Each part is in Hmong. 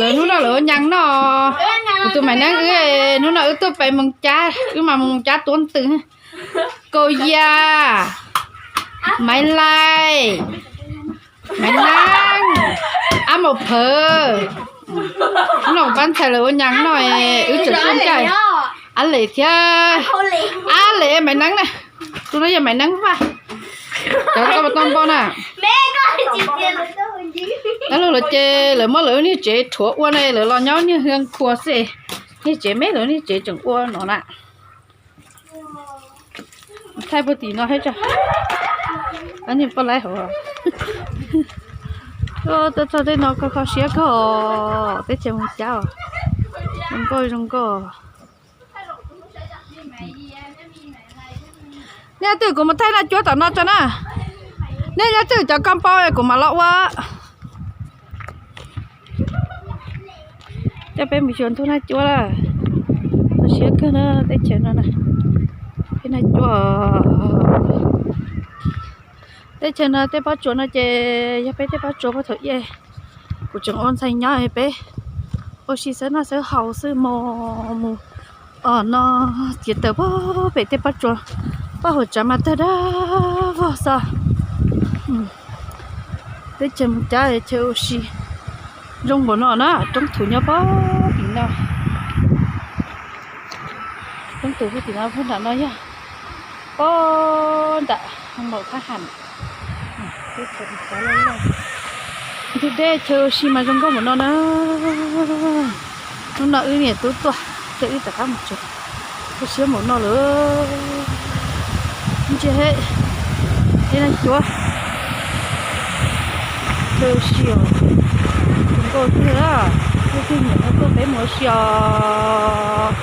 Lawv hnub no lawv ua nyas noj. Kuv tus Maiv Neeb wb, hnub no wb tuaj pem Moos Cab, wb mas Moos Cab tuab ntws. Kaus Yas, Maiv Lais, Maiv Neeb, Ab Maum Phawv. Hnub no kuv pab ntxhais lawv ua nyas noj, wb tseem tuaj ncaj. Ab Lem thiab, Ab Lem Maiv Neeb na. Tus no yog Maiv Neeb Vaj. Cov koj puas tau npau na? Dab laug lawv ces lawv muab lawv niag tsev rhuav ua na, lawv los nyob niag hwj khua xwb. Niag tsev me lawv niag tsev tseem ua no na. Thaij puag tim no thiab tso. Ab niag poj laib hauv. Tuaj txog tej no kho kho siab kawg os, teb chaws Moos Cab os. Zoo nkauj zoo nkauj. Nej twg kuv mus thaij naj cuab tom no tso na. Nej nyob twg cov koj paub kuv mam los ua. Coj peb mus xyuas ntug naj cuab lawm. Kho siab kawg na, teb chaws no na. Peb naj cuab. Teb chaws no tej pob tsuas no ces yog peb tej pob tsuas puag thaum ub. Kuv tseem ua ntxhais nyob peb ua si xawb noj xawb haus xwb, mus mus os no txiav taws puag pem tej pob tsuas, pob hauv tsav mas tawg dab vog xwb. Teb chaws Moos Cab chaw ua si zoo npaum no na, roob thuv nyob puag tim no. Roob thuv puag tim no, puag nram no yog puag nram maum thab ham. Ntug dej chaw ua si mas zoo nkauj npaum no na. Hnub no wb niam tub tuaj, ces wb rov qab mus tsev. Kho siab npaum no lawm. Ntsia he, tej naj cuab. Chaw ua si os, zoo nkauj tiag, leej twg nyiam no tuaj peb mus ua si os.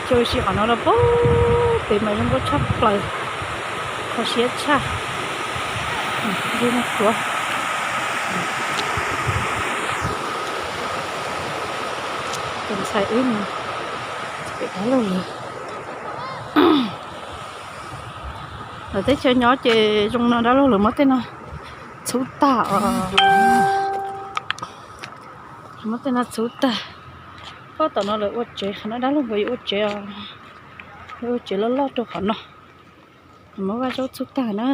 Chaw ua si qhov no los puag pem mas zoo nkauj tshaj plaws. Kho siab tshaj. Ntug naj cuab. Tus ntxhais wb mus pem dab laug lawv. Lawv teb chaws nyob ces zoo no, dab laug lawv muab tej no txhub tag os. Muab tej no txhub tag. Pob tom no lawv ua tsev, qhov no dab laug nkawd yuav ua tsev os. Lawv ua tsev loj loj rau qhov no. Muab vaj zaub txhub tag na.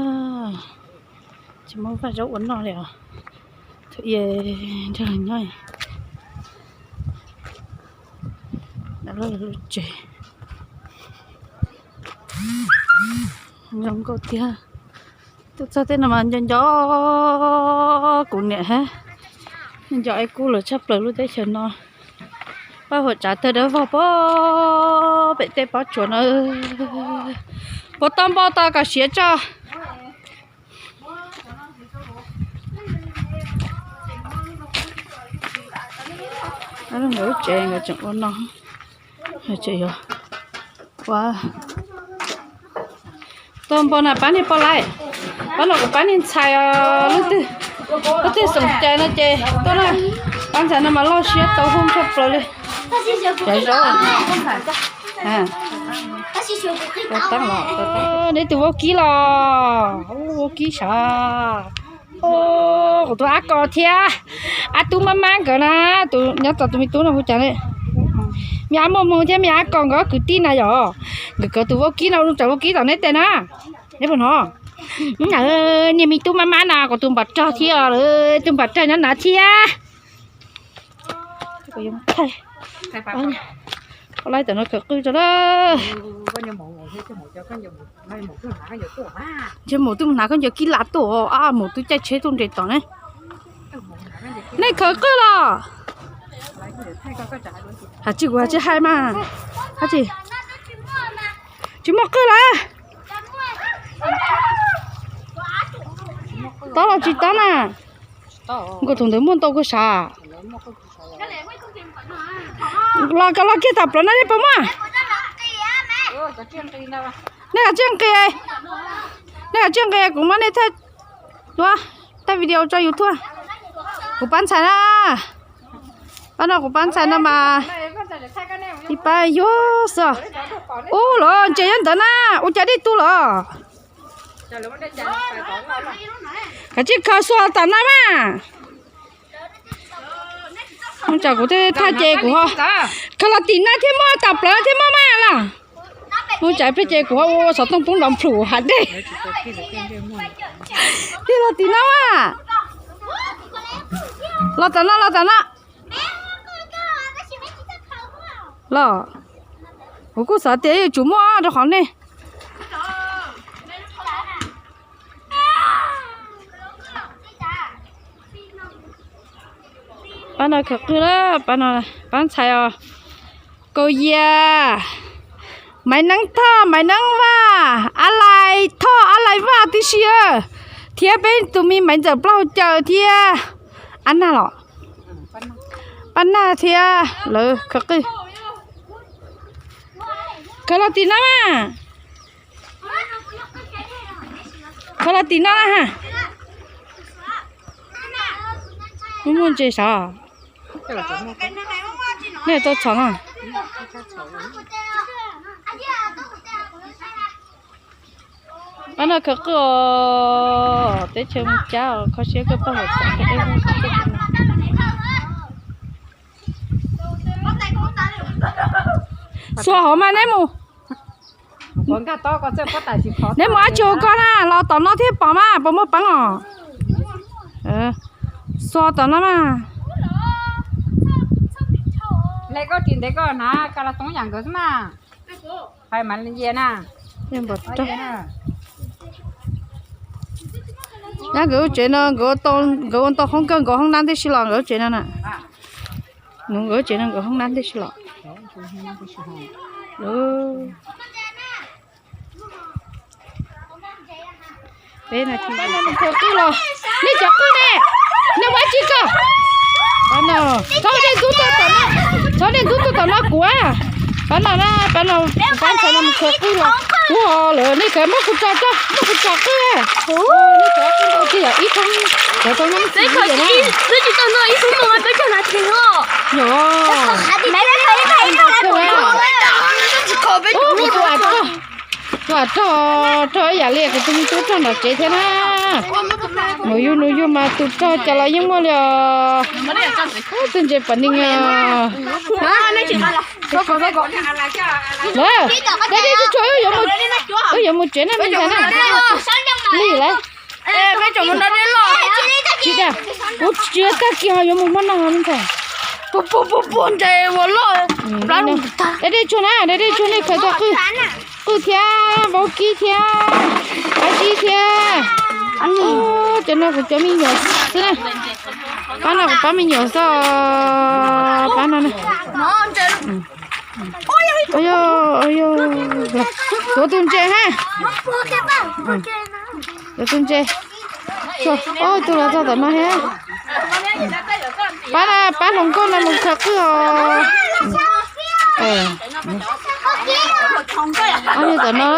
Tsis muab vaj zaub ua noj li os. Thaum ub nrog nyob. Dab laug lub tsev zoo nkauj tiag. Tuaj txog tej no mas nco nco kuv niam hab, nco nco es kuj lawv tshaj plaws lub teb chaws no. Paj huam tsav tawg dawb vog puag pem tej pob tsuas no. Puas tau npau taws kom siav tso. Nkawd lub tsev nkawd tseem ua no, tseem yuav ua. Tuaj npau na pab niag poj laib, pab no kuv pab niag ntxhais os, leej twg, leej twg xeem cai no ces tuaj na. Pab ntxhais no mas loj siab tau hoob tshaj plaws li. Cov zaub. Neb tus vaub kib los, vaub kib sav. Kuv tus ab ko thiab ab tub mab mab nkawd na, tus nyob tom tus me tub no hu cas ne, me ab muaj moog thiab me ab ko nkawd ob kwv tij na yom, nkawd kawg tus vaub kib no, tsam vaub kib tom neb tes na, neb puas hnov. Niag me tub mab mab na kuv tus npam rog thiab, tus npam rog nyob na thiab. Poj laib tam no khawv qwj tso na. Ntshe maum twb mus hnav khaub ncaws kib lam tuaj, maum twb caij tsheb tuaj nres tom ne. Nej khawv qwj los? Has tsis kuv has tsis hais mas. Has tsis, tsis muaj qwj lawm. Tob los tsis tob na? Nkaus thaum ntawd muaj ntau kawg sav. Los koj los kiag tom plaws no nej puas muaj? Nej tsiaj nqi, nej tsiaj nqi, kuv muab nej thaij duab, thaij video tso YouTube. Kuv pab ntxhais na, pab no kuv pab ntxhais no mas ib pab yuag xwb. Ub los ntses nyob ntawd na, ua cas dej tu los? Kav tsij khaws xuas tom no mas. Ua cas kuv thiaj thaj ces kuv ho khaws los tim no thiaj muaj, tom plawv thiaj muaj mas los. Ua cas pliag ces kuv ho ua xov tooj poob nrov plhum hav dej. Thiaj los tim no mas. Los tom no, los tom no. Los, kuv kuj xav tias yuav tsum muaj rau qhov nej. Pab no khaws qwj na, pab no, pab ntxhais os. Kaus Yia, Maiv Neeb Thoj, Maiv Neeb Vaj, Ab Lais Thoj, Ab Lais Vaj tib si, thiab peb tus me Maiv Ntxawm Plaub Hau Caws thiab Ab Nag los, Pab Nag thiab lawv khaws qwj. Khaws los tim no mas. Khaws los tim no na ha. Muaj muaj ntses sav. Nej tau txhom no. Pab no khaws qwj os, teb chaws mus cab os, kho siab kawg pog hauv txaj. Xuas hauv mas neb mus. Neb mus ab tsi ua koj na, los tom no thiaj pom mas, puas muaj peev os. Xuas tom no mas. Hle koj ris ntev koj hnav ka la toob yam nkawd xwb mas. Hais mas yia na. Nyob nkawd lub tsev no, nkawd ua ntau qhoob kawg, nkawd hoob nab tib si los nkawd lub tsev no na. Nkawd lub tsev no nkawd hoob nab tib si los. Peb no, qwj los, nej cov qwj ne, nej muaj dab tsi koj? Txhob nej ntub tuaj tom no, txhob nej ntub tuaj tom no kuv. Pab no na, pab no, pab ntxhais no mus khaws qwj los. Kuv ho lawm, nej khaws, muab kuv tso tso, muab kuv tso qwj. Nej khaws qwj ntau tsis yog ib thoob, cov thoob no twb tsis tau noj ib xub no peb cog hnav tsev os. Yog. Tus av rog, tus av rog, rog ib yam li kuv tus me tub rog nram tsev thiab na. Nus yug nus yug mas tus rog cas los yeej muaj li os. Tus ntses pam neeg os. Deb deb tsuag tsuag, wb yuav mus tsev na me ntxhais na. Li lawm. Tsis tas, kuv tsis tag kis ho yuav mus muab noj me ntxhais. Deb deb tsuag na, deb deb tsuag nej khaws tau qwj, qwj thiab, vaub kib thiab, qab zib thiab. Cov no kuv cov me nyuam xwb na. Pab no kuv pab me nyuam xwb. Pab no na. Tuav tus ntses ha. Tuav tus ntses. Tus los txog tom no thiab. Pab, pab hluas nkauj no mus khaws qwj os. Ob niag tom no.